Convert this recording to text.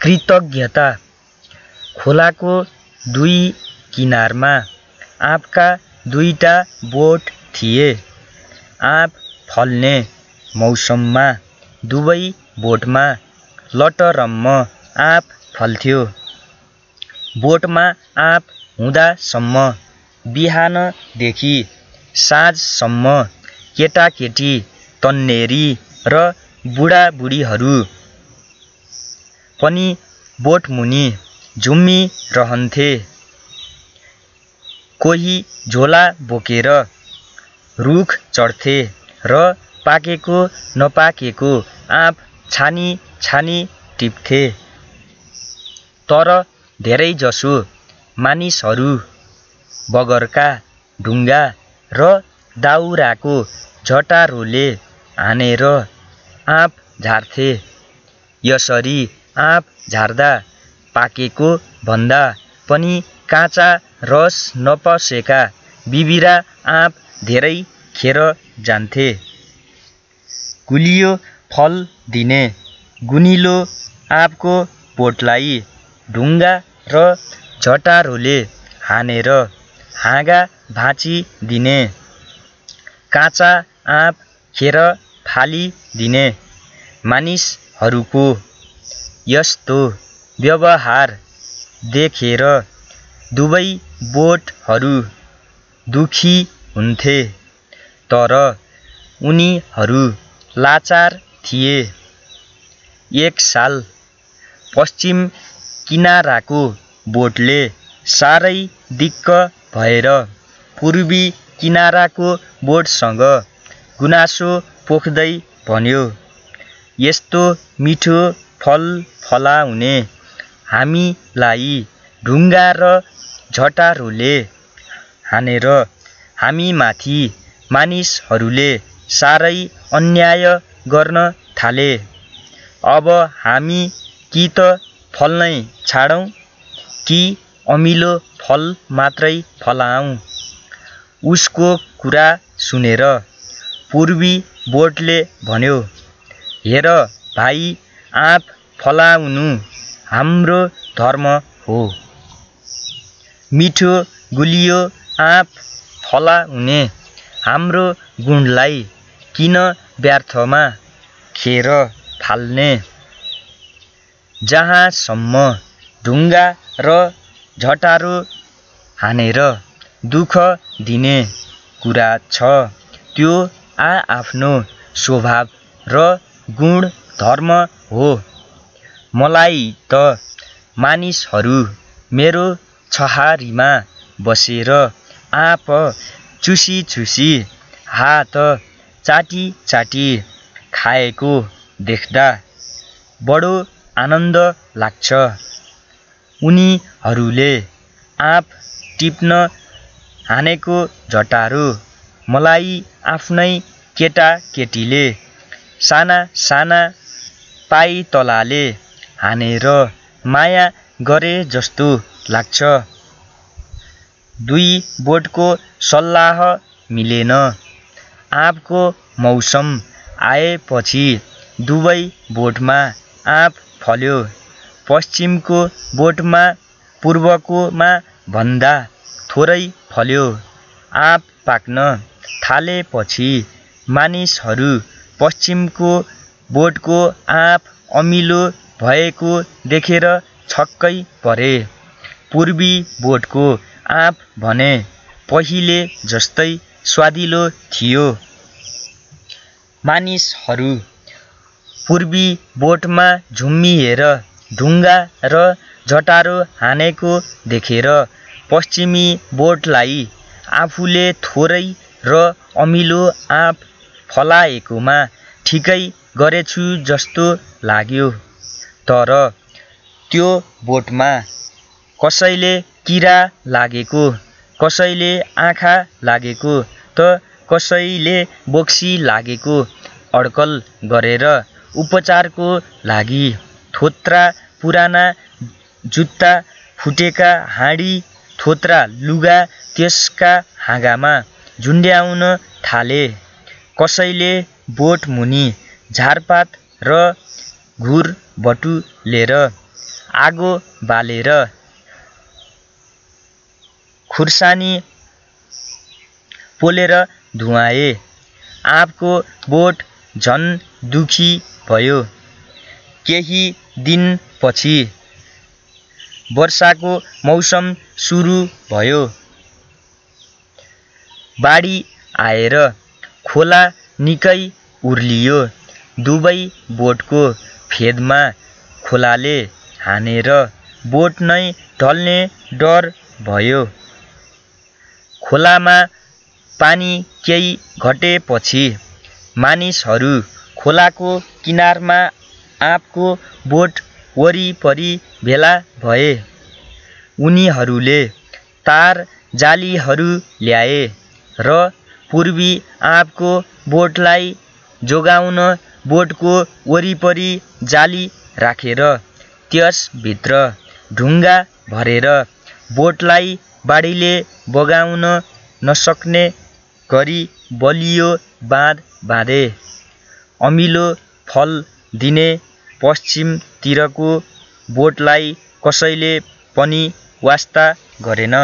कृतज्ञता। खोलाको दुई किनारमा आँपका दुईटा बोट थिए। आँप फल्ने मौसममा दुवै बोटमा लटरम्म आँप फल्थ्यो। बोटमा आँप हुँदासम्म बिहानदेखि साँझसम्म केटाकेटी, तन्नेरी र बुढाबुढीहरू पनि बोटमुनि झुम्मिरहन्थे। कोही झोला बोकेर रुख चढ्थे र पाकेको नपाकेको आँप छानी छानी टिप्थे। तर धेरैजसो मानिसहरू बगरका ढुङ्गा र दाउराको झटारोले हानेर आँप झार्थे। यसरी आँप झार्दा पाकेको भन्दा पनि काँचा रस नपसेका बिबिरा आँप धेरै खेर जान्थे। गुलियो फल दिने गुनिलो आँपको बोटलाई ढुङ्गा र झटारोले हानेर हाँगा भाँचिदिने, काँचा आँप खेर फालिदिने मानिसहरूको यस्तो व्यवहार देखेर दुवै बोटहरू दुखी हुन्थे। तर उनीहरू लाचार थिए। एक साल पश्चिम किनाराको बोटले साह्रै दिक्क भएर पूर्वी किनाराको बोटसँग गुनासो पोख्दै भन्यो, यस्तो मिठो फल फलाउने हामीलाई ढुङ्गा र झटारोले हानेर हामीमाथि मानिसहरूले साह्रै अन्याय गर्न थाले। अब हामी कि त फल्नै छाडौँ कि अमिलो फल मात्रै फलाऊँ। उसको कुरा सुनेर पूर्वी बोटले भन्यो, हेर भाइ, आँप फलाउनु हाम्रो धर्म हो। मिठो गुलियो आँप फलाउने हाम्रो गुणलाई किन व्यर्थमा खेर फाल्ने। जहाँसम्म ढुङ्गा र झटारो हानेर दुःख दिने कुरा छ, त्यो आआफ्नो स्वभाव र गुण धर्म हो। मलाई त मानिसहरू मेरो छहारीमा बसेर आँप चुसी चुसी, हात चाटी चाटी खाएको देख्दा बडो आनन्द लाग्छ। उनीहरूले आँप टिप्न हानेको झटारो मलाई आफ्नै केटाकेटीले साना साना पाइतलाले हानेर माया गरे जस्तो लाग्छ। दुई बोटको सल्लाह मिलेन। आँपको मौसम आएपछि दुवै बोटमा आँप फल्यो। पश्चिमको बोटमा पूर्वकोमा भन्दा थोरै फल्यो। आँप पाक्न थालेपछि मानिसहरू पश्चिमको बोटको आँप अमिलो भएको देखेर छक्कै परे। पूर्वी बोटको आँप भने पहिले जस्तै स्वादिलो थियो। मानिसहरू पूर्वी बोटमा झुम्मिएर ढुङ्गा र झटारो हानेको देखेर पश्चिमी बोटलाई आफूले थोरै र अमिलो आँप फलाएकोमा ठिकै गरेछु जस्तो लाग्यो। तर त्यो बोटमा कसैले किरा लागेको, कसैले आँखा लागेको त कसैले बोक्सी लागेको अड्कल गरेर उपचारको लागि थोत्रा पुराना जुत्ता, फुटेका हाँडी, थोत्रा लुगा त्यसका हाँगामा झुन्ड्याउन थाले। कसैले बोट मुनि झारपात र घुर बटुलेर आगो बालेर खुर्सानी पोलेर धुवाए। आँपको बोट झन् दुखी भयो। केही दिनपछि वर्षाको मौसम सुरु भयो। बाढी आएर खोला निकै उर्लियो। दुवै बोटको फेदमा खोलाले हानेर बोट नै ढल्ने डर भयो। खोलामा पानी केही घटेपछि मानिसहरू खोलाको किनारमा आँपको बोट वरिपरि भेला भए। उनीहरूले तार जालीहरू ल्याए र पूर्वी आँपको बोटलाई जोगाउन बोटको वरिपरि जाली राखेर त्यसभित्र ढुङ्गा भरेर बोटलाई बाढीले बगाउन नसक्ने गरी बलियो बाँध बाँधे। अमिलो फल दिने पश्चिमतिरको बोटलाई कसैले पनि वास्ता गरेन।